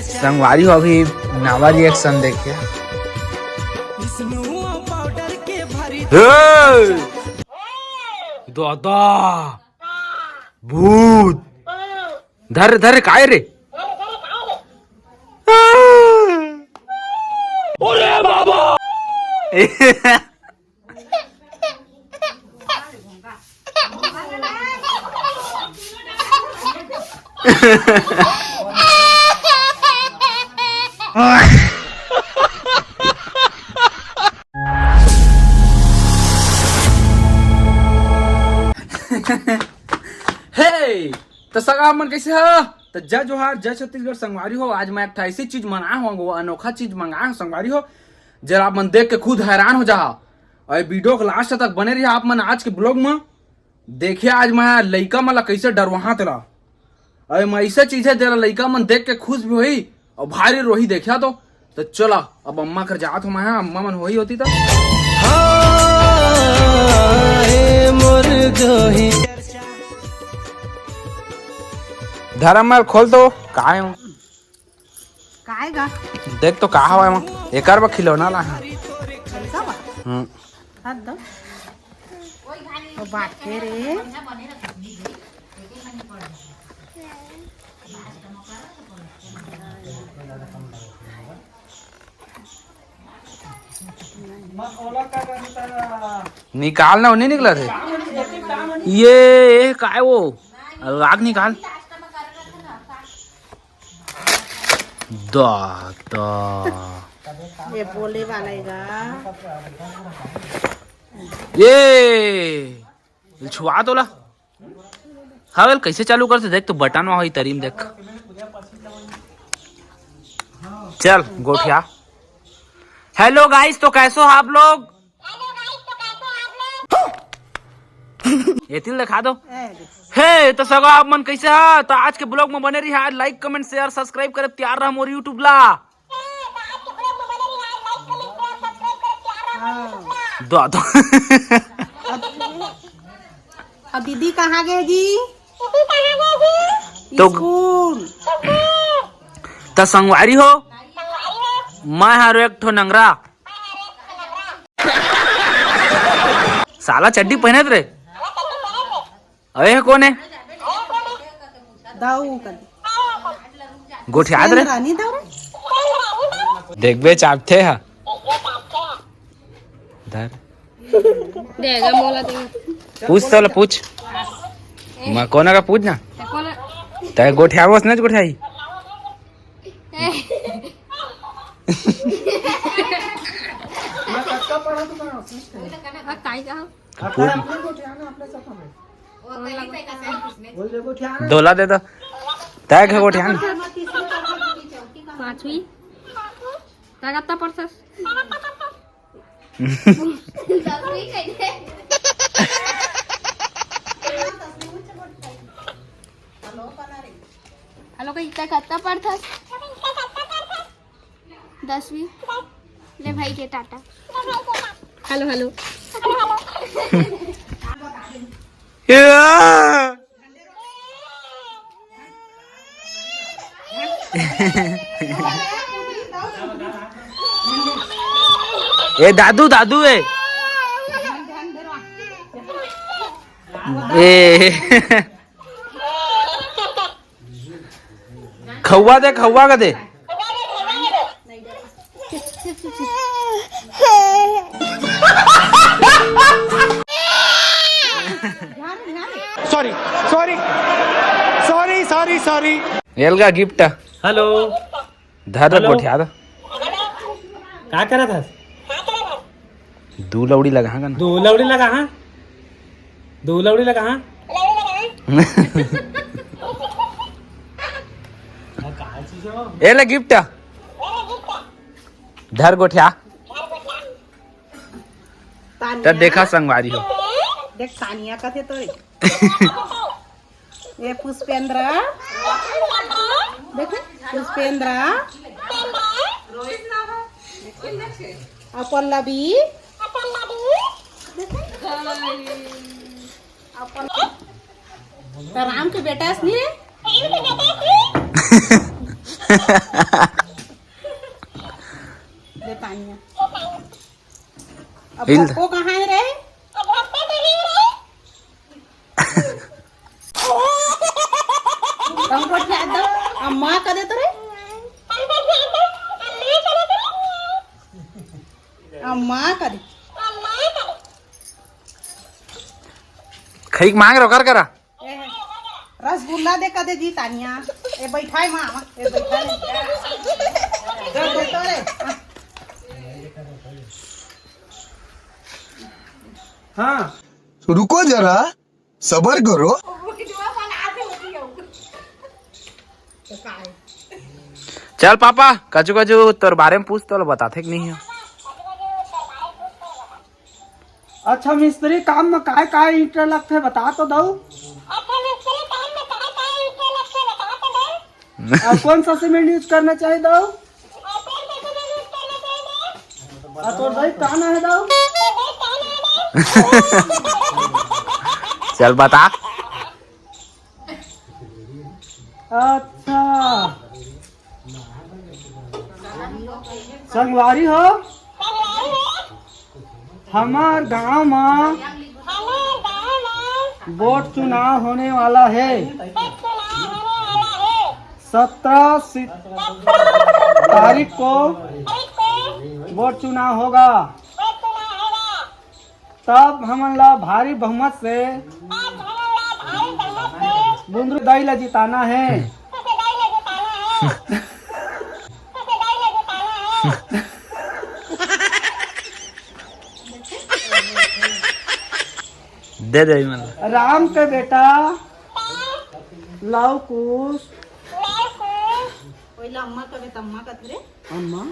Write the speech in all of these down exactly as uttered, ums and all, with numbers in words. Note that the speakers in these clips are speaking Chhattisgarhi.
संगवारी हो, अभी नावा रिएक्शन देख के। हे! दादा! भूत! धर, धर, काय रे? अरे बाबा! हे, त सगा मन कैसे ह? त जय जोहार, जय छत्तीसगढ़ संगवारी हो। आज मैं एक ठा ऐसी चीज मंगाए हूँ, वो अनोखा चीज मंगाए हूँ संगवारी हो, जरा आप मन देख के खुद हैरान हो जाहा। और ये वीडियो के लास्ट तक बने रहिहा आप मन आज के ब्लॉग में। देखिए आज मैं लइका मन ला कैसे डरवाहा तेला। अरे मैं ऐसा चीज है तेला लइका मन देख के खुश भी होही और भारी रोही। देखिया तो, तो चला अब अम्मा कर जात हो मैं, अम्मा मन होही होती तो। धर्म खोल तो, काय हो? काय गा? देख तो का हवा एमा, एकर बर खिलौना ला है। कैसा बा? हम्म। हाथ दो। वो बात के रे। निकाल ना, नहीं निकला थे। ये, ये काय वो? अलगाग निकाल। दा, दा। ये बोले वाला है गा। ये छुआ तोला। हाँ, वेल, कैसे चालू करते? देख तो, बटन वहाँ तरीम देख। चल, गोठिया। हेलो गाइस, तो कैसे हो आप लोग? ये तिल दिखा दो। हे, तो सगो आप मन कैसे हा? तो आज के ब्लॉग में बने रही, लाइक, कमेंट, शेयर, सब्सक्राइब करे तैयार रहा मोर YouTube ला। हाँ। दो, दो। अब, अब दीदी कहाँ गए जी? तो स्कूल। त संगवारी हो, मैं हरो एक ठो नंगरा। साला चड्डी पहनत रे। अबे, ये कौन है? दाऊ कर दे। गोठियात रे। रानी दाऊ रे। देखबे, चापथे हा। धर। देगा, मोला देगा। पूछ तो ले, पूछ। मैं कोना का पूछ ना। ते कोना? ते गोठियावस ना, गोठियाई। हाँ, काई कहा? पूछ। दोला दे दो। तय के गोठियान। पांचवी। तय कत्ता पढ़थस? हेलो, कही तय कत्ता पढ़थस? दसवीं। ले भाई के टाटा। Hello, hello. ए दादू, दादू ए। ए। खौवा दे, खौवा का दे। Sorry, sorry, sorry, sorry, sorry. एलगा गिफ्ट। हेलो। धर रे, हेलो। गोठिया दे। का करत हस? दू लौड़ी लगा हाँ ना। दू लौड़ी लगा हाँ। दू लौड़ी लगा हाँ। ए ले गिफ्ट। धर गोठिया। तानिया। त देखा संगवारी हो। देख तानिया कथे तोरे। ये पुष्पेंद्र। देखो, पुष्पेंद्र। और पल्लवी। देखो। अपन तो राम के बेटा असनी रे। ले तानिया। अब हिल। पप्पो कहाँ है रे? तुमको क्या दो? अम्मा का दे तो रे। अम्मा का दे। खई के मांग रहो, कर करा। ए, रसगुल्ला दे का दे जी तानिया। ए, बैठाए माँ, ए, बैठा ले। कर दे तो रे। हाँ। हाँ। रुको जरा, सबर करो। चल पापा, कजू कजू तोर बारे में पूछ, तो बताथे कि नहीं हो। अच्छा मिस्त्री, काम में काय काय ईंट लगथे, बता तो दऊ। अब कौन सा सीमेंट यूज करना चाहिए दऊ? आ, तोर भाई कहाँ है दऊ? चल बता। अच्छा, संगवारी हो, हमार गांव में वोट चुनाव होने वाला है। सत्रह सि-, तारीख को वोट चुनाव होगा। तब हमन ला भारी बहुमत से बुंदरू दाई ला जिताना है। दे दे मन ला। राम के बेटा लव कुश। ओइला अम्मा कबे तम्मा कथरे। अम्मा।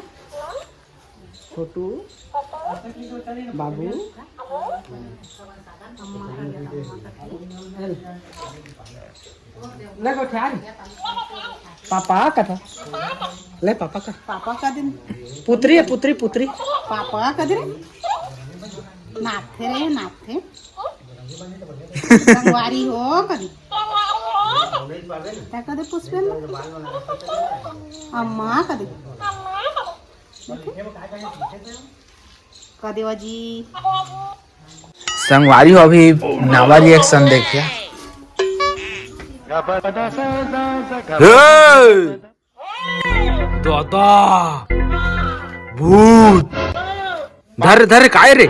छोटू, बाबू, ले गोठिया रे। पापा कथा। ले पापा का। पापा का दिन। पुत्री है, पुत्री, पुत्री। पापा का दिन। नाथे रे, नाथे। संगवारी हो कभी। तै कदे पुष्पेंद्र। अम्मा कदे। देखे? का देवा जी। संगवारी हो, अभी नवा रिएक्शन देखिए। हे! दादा! भूत! धर, धर, काय रे?